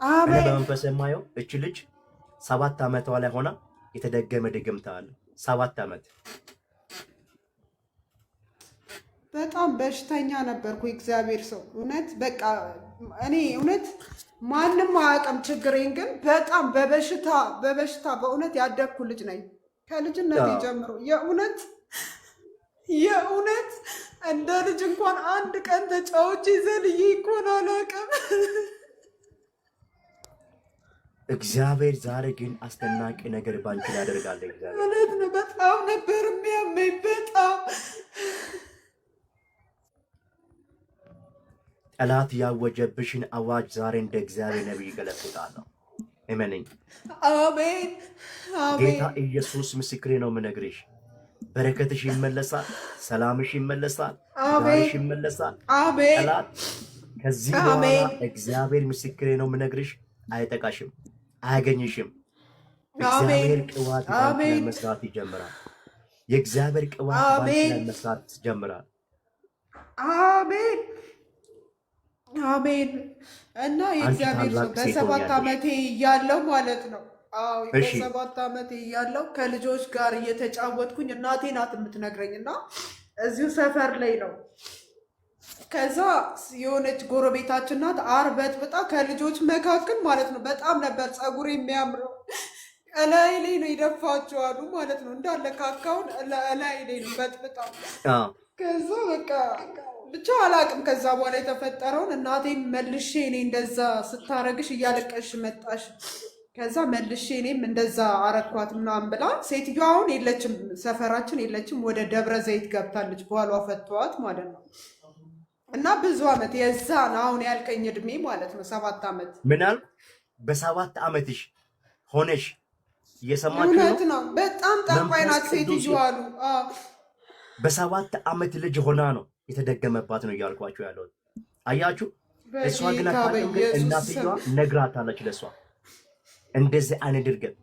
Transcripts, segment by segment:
እኔ አሜን። በመንፈስ የማየው እች ልጅ 7 ዓመቷ ላይ ሆና የተደገመ ድግምት አለ። 7 ዓመት። በጣም በሽተኛ ነበርኩ። እግዚአብሔር ሰው፣ እውነት በቃ እኔ እውነት ማንም አያውቅም ችግሬን፣ ግን በጣም በበሽታ በበሽታ በእውነት ያደግኩ ልጅ ነኝ ከልጅነቴ ጀምሮ። የእውነት የእውነት እንደ ልጅ እንኳን አንድ ቀን ተጫውቼ ዘልዬ እንኳን አላውቅም። እግዚአብሔር ዛሬ ግን አስደናቂ ነገር ባንቺ ላይ ያደርጋል። እግዚአብሔር እውነት ነው። በጣም ነበር የሚያመኝ፣ በጣም። ጠላት ያወጀብሽን አዋጅ ዛሬ እንደ እግዚአብሔር ነቢይ ገለብጣለሁ። እመነኝ። አሜን። ጌታ አሜን። ኢየሱስ ምስክሬ ነው የምነግርሽ። በረከትሽ ይመለሳል፣ ሰላምሽ ይመለሳል፣ አሜን። ትዳርሽ ይመለሳል። አሜን። ጠላት ከዚህ በኋላ እግዚአብሔር ምስክሬ ነው የምነግርሽ፣ አይጠቃሽም፣ አያገኝሽም። እግዚአብሔር ቅባት ባንቺ ላይ መስራት ይጀምራል። የእግዚአብሔር ቅባት ባንቺ ላይ መስራት ይጀምራል። አሜን አሜን። እና አንቺ የእግዚአብሔር ሰው፣ ታላቅ ሴት በ7 ሆኛለሽ። ዓመቴ እያለው ማለት ነው። አዎ፣ በ7 ዓመቴ እያለው ከልጆች ጋር እየተጫወትኩኝ፣ እናቴ ናት የምትነግረኝ፣ እና እዚሁ ሰፈር ላይ ነው። ከዛ የሆነች ጎረቤታችን ናት አርበትብጣ ከልጆች መካከል ማለት ነው። በጣም ነበር ፀጉር የሚያምረው፣ እላይ ላይ ነው የደፋችው አሉ ማለት ነው። እንዳለ ካካውን እላይ ላይ ነው በጥብጣ። ከዛ በቃ ብቻ አላቅም። ከዛ በኋላ የተፈጠረውን እናቴም መልሼ እኔ እንደዛ ስታረግሽ እያለቀሽ መጣሽ፣ ከዛ መልሼ እኔም እንደዛ አረኳት ምናምን ብላ፣ ሴትዮዋ አሁን የለችም፣ ሰፈራችን የለችም። ወደ ደብረ ዘይት ገብታለች፣ ባሏ ፈቷት ማለት ነው። እና ብዙ ዓመት የዛን አሁን ያልከኝ እድሜ ማለት ነው፣ 7 ዓመት። ምን አልኩ? በ7 ዓመትሽ ሆነሽ፣ እየሰማችሁ ነው። እውነት ነው። በጣም ጠንቋይ መንፈስ ናት ቅዱስ ሴትዮዋ አሉ። አዎ። በ7 ዓመት ልጅ ሆና ነው የተደገመባት ነው እያልኳችሁ ያለሁት። አያችሁ፣ እሷ ግን በጌታ አታውቅም፣ ግን በኢየሱስ ስም። እናትየዋ ነግራታለች ለእሷ እንደዚህ አይነት ድርገት።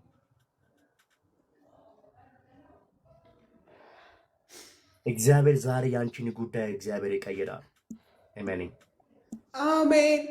እግዚአብሔር ዛሬ ያንቺን ጉዳይ እግዚአብሔር ይቀይራል። እመነኝ። አሜን።